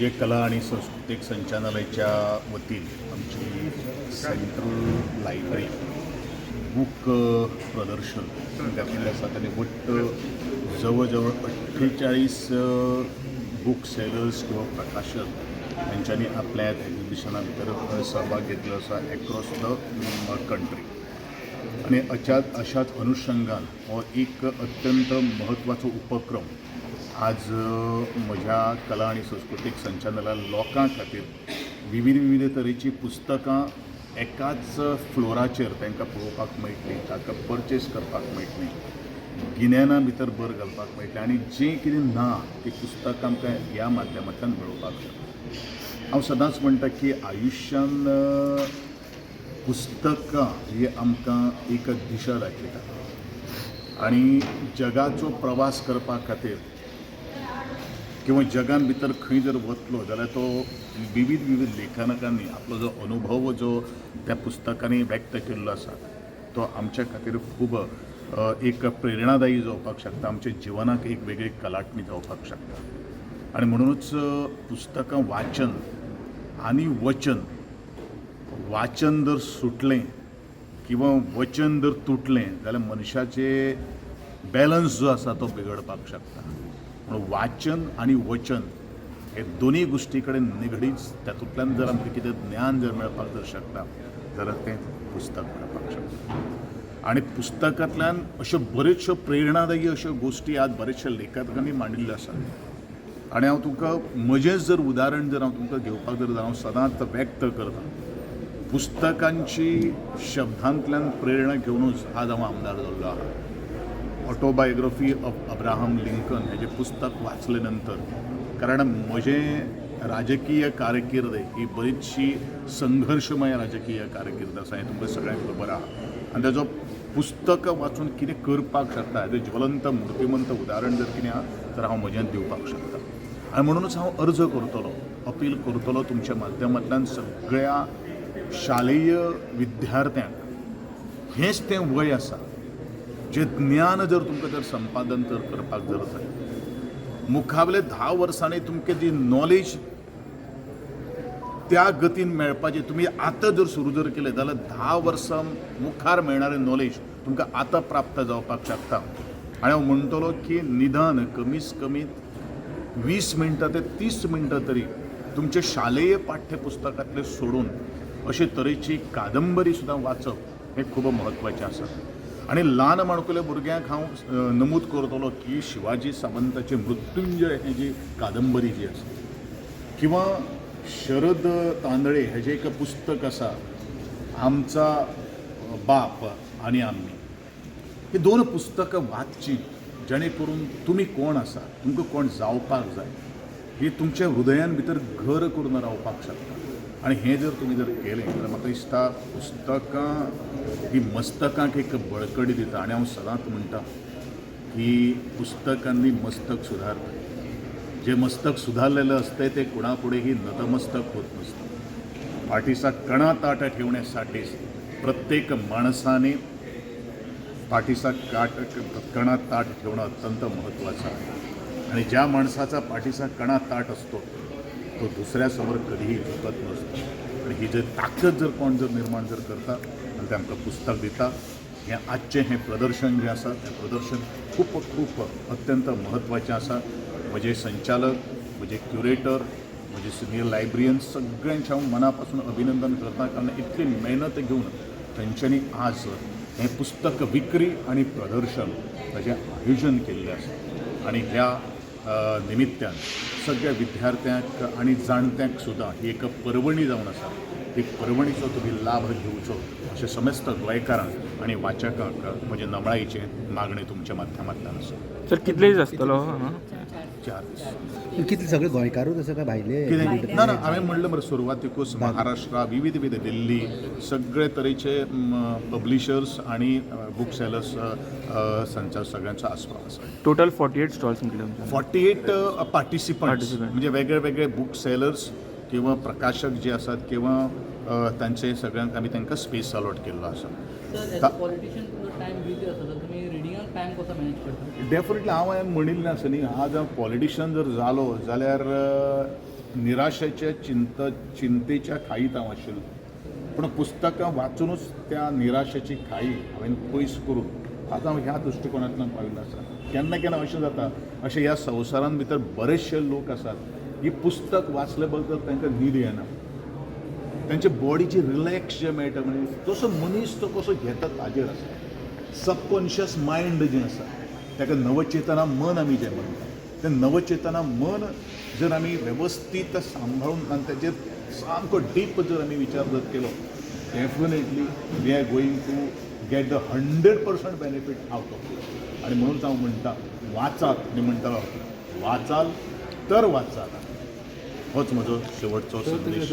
म्हजे कला आनी संस्कृतीक संचालनालयाच्या वतीन आमची सेंट्रल लायब्ररी बूक प्रदर्शन घातलेलें आसा. आनी वट्ट जवळ जवळ 48 बूक सेलर्स किंवा प्रकाशक हांच्यांनी आपल्या एक्झिबिशना भितर सहभाग घेतलो आसा एक्रॉस the country. आनी अशाच अनुशंगान हो एक अत्यंत म्हत्वाचो उपक्रम आज म्हज्या कला आनी संस्कृतीक संचालनालयान लोकां खातीर विविध विविध तरेचीं पुस्तकां एकाच फ्लोराचेर तांकां पळोवपाक मेळटली, ताका परचेस करपाक मेळटली, गिन्याना भितर भर घालपाक मेळटलें आनी जें कितें ना ती पुस्तकां आमकां ह्या माध्यमांतल्यान मेळोवपाक शकता. हांव सदांच म्हणटा की आयुश्यान पुस्तकां ही आमकां एक दिशा दाखयता आनी जगाचो प्रवास करपा खातीर किंवा जगान भितर खंय जर वतलो जाल्यार तो विविध विविध लेखकांनी आपलो जो अनुभव जो त्या पुस्तकांनी व्यक्त केल्लो आसा तो आमच्या खातीर खूब एक प्रेरणादायी जावपाक शकता, आमच्या जिवनाक एक वेगळी कलाटणी जावपाक शकता. आनी म्हणुनूच पुस्तकां वाचन आनी वचन, वाचन जर सुटलें किंवा वचन जर तुटलें जाल्यार मनशाचें बॅलन्स जो आसा तो बिगडपाक शकता. म्हणून वाचन आनी वचन हे दोनूय गोश्टी कडेन निगडीत, तातूंतल्यान जर आमकां कितें ज्ञान जर मेळपाक जर शकता जाल्यार तें पुस्तक मेळपाक शकता. आनी पुस्तकांतल्यान अश्यो बऱ्योचश्यो प्रेरणादायी अश्यो गोश्टी आज बरेचशे लेखकांनी मांडिल्ल्यो आसात. आनी हांव तुमकां म्हजेंच जर उदाहरण जर हांव तुमकां घेवपाक जर हांव सदांच व्यक्त करता, पुस्तकांची शब्दांतल्यान प्रेरणा घेवनूच आज हांव आमदार जाल्लो आहा. ऑटोबायोग्राफी ऑफ अब्राहम लिंकन हेजें पुस्तक वाचले नंतर, कारण म्हजें राजकीय कारकीर्द ही बरीचशी संघर्शमय राजकीय कारकीर्द आसा हें तुमकां सगळ्यांक खबर आहा. आनी तेजो पुस्तक वाचून कितें करपाक शकता हेजें ज्वलंत मूर्तिमंत उदाहरण जर कितें आहा तर हांव म्हज्यान दिवपाक शकता. आनी म्हणुनूच हांव अर्ज करतलो, अपील करतलो तुमच्या माध्यमांतल्यान सगळ्या शालेय विद्यार्थ्यांक, हेंच तें वय आसा जें ज्ञान जर तुमकां जर संपादन जर करपाक जर जाय, मुखावले 10 वर्सांनी तुमकां जी नॉलेज त्या गतीन मेळपाची, तुमी आतां जर सुरू जर केलें जाल्यार 10 वर्सां मुखार मेळणारें नॉलेज तुमकां आतां प्राप्त जावपाक शकता. आनी हांव म्हणटलो की निदान कमीत कमी 20 मिनटां ते 30 मिनटां तरी तुमचे शालेय पाठ्यपुस्तकांतले सोडून अशे तरेची कादंबरी सुद्दां वाचप हें खूब म्हत्वाचें आसा. आनी ल्हान माणकुल्या भुरग्यांक हांव नमूद करतलो की शिवाजी सावंताची मृत्युंजय ही जी कादंबरी जी आसा किंवा शरद तांदळे हेजें एक पुस्तक आसा, आमचा बाप आनी आमी, ही दोन पुस्तकां वाचचीं जेणे करून तुमी कोण आसा, तुमकां कोण जावपाक जाय ही तुमच्या हृदयान भितर घर करून रावपाक शकता. आनी हें जर तुमी जर केलें जाल्यार म्हाका दिसता पुस्तकां ही मस्तकाक एक बळकटी दिता. आनी हांव सदांच म्हणटा की पुस्तकांनी मस्तक सुधारता. जे मस्तक सुधारलेलं असतं ते कुणापुढेही नतमस्तक होत नसतं. पाठीचा कणा ताठ ठेवण्यासाठी प्रत्येक माणसाने पाठीचा कणा ताठ ठेवणं अत्यंत महत्त्वाचं आहे. आणि ज्या माणसाचा पाठीचा कणा ताठ असतो तो दुसऱ्यासमोर कधीही झुकत नसतो. आणि ही जर ताकद जर कोण जर निर्माण जर करता आनी ते आमकां पुस्तक दिता. हें आजचें हें प्रदर्शन जें आसा तें प्रदर्शन खूब खूब अत्यंत म्हत्वाचें आसा. म्हजे संचालक, म्हजे क्युरेटर, म्हजे सिनियर लायब्रियन, सगळ्यांचें हांव मना पासून अभिनंदन करता, कारण इतली मेहनत घेवन तांच्यांनी आज हें पुस्तक विक्री आनी प्रदर्शन ताजें आयोजन केल्लें आसा. आनी ह्या निमित्त्यान सगळ्या विद्यार्थ्यांक आनी जाणट्यांक सुद्दां ही एक पर्वणी जावन आसा. ही पर्वणीचो तुमी लाभ घेवचो अशें समस्त गोंयकारांक आनी वाचकांक म्हजें नमळायेचें मागणें तुमच्या माध्यमांतल्यान आसा. सर, कितले दीस आसतलो हांगा? 4 दीस. कितले, सगळे गोंयकारूच आसा काय भायले? कितें? ना ना, हांवें म्हणलें मरे सुरवातीकूच, महाराष्ट्रा, विविध विविध, दिल्ली, सगळे तरेचे पब्लिशर्स आनी बूक सेलर्स संचा सगळ्यांचो आस्पाव आसा. टोटल 48 स्टॉल्स म्हटले तुमचे. 48 पार्टिसिपंट्स. Participant. म्हणजे वेगळे वेगळे बूक सेलर्स किंवा प्रकाशक जे आसात किंवा तांचे सगळ्यांक आमी तांकां स्पेस अलॉट केल्लो आसा. सर, एज अ पॉलिटिशियन तुमचो टायम बिजी आसता, तर तुमी रिडिंगाक टायम कसो मॅनेज करता? डेफिनेटली, हांव हांवें म्हणिल्लें आसा न्ही, आज हांव पॉलिटिशियन जर जालो जाल्यार निराशेच्या चिंतेच्या खाईत हांव आशिल्लो, पूण पुस्तकां वाचुनूच त्या निराशेची खाई हांवें पयस करून आतां हांव ह्या दृश्टिकोणांतल्यान पाविल्लो आसा. केन्ना केन्ना अशें जाता, अशें ह्या संवसारांत भितर बरेचशे लोक आसात की पुस्तक वाचले बगर तांकां न्हीद येना, तांच्या बॉडीची रिलॅक्स जें मेळटा, म्हणजे जसो मनीस तो कसो घेता ताजेर आसा. सबकॉन्शियस मायंड जें आसा ताका नवचेतना मन आमी जें म्हणटा, तें नवचेतना मन जर आमी वेवस्थीत सांबाळून आनी ताजेर सामको डीप जर आमी विचार जर केलो, definitely we are going to get the 100% benefit out of it. आनी म्हणून हांव म्हणटा वाचात, आनी म्हणटलो वाचाल तर वाचात, होच म्हजो शेवटचो संदेश.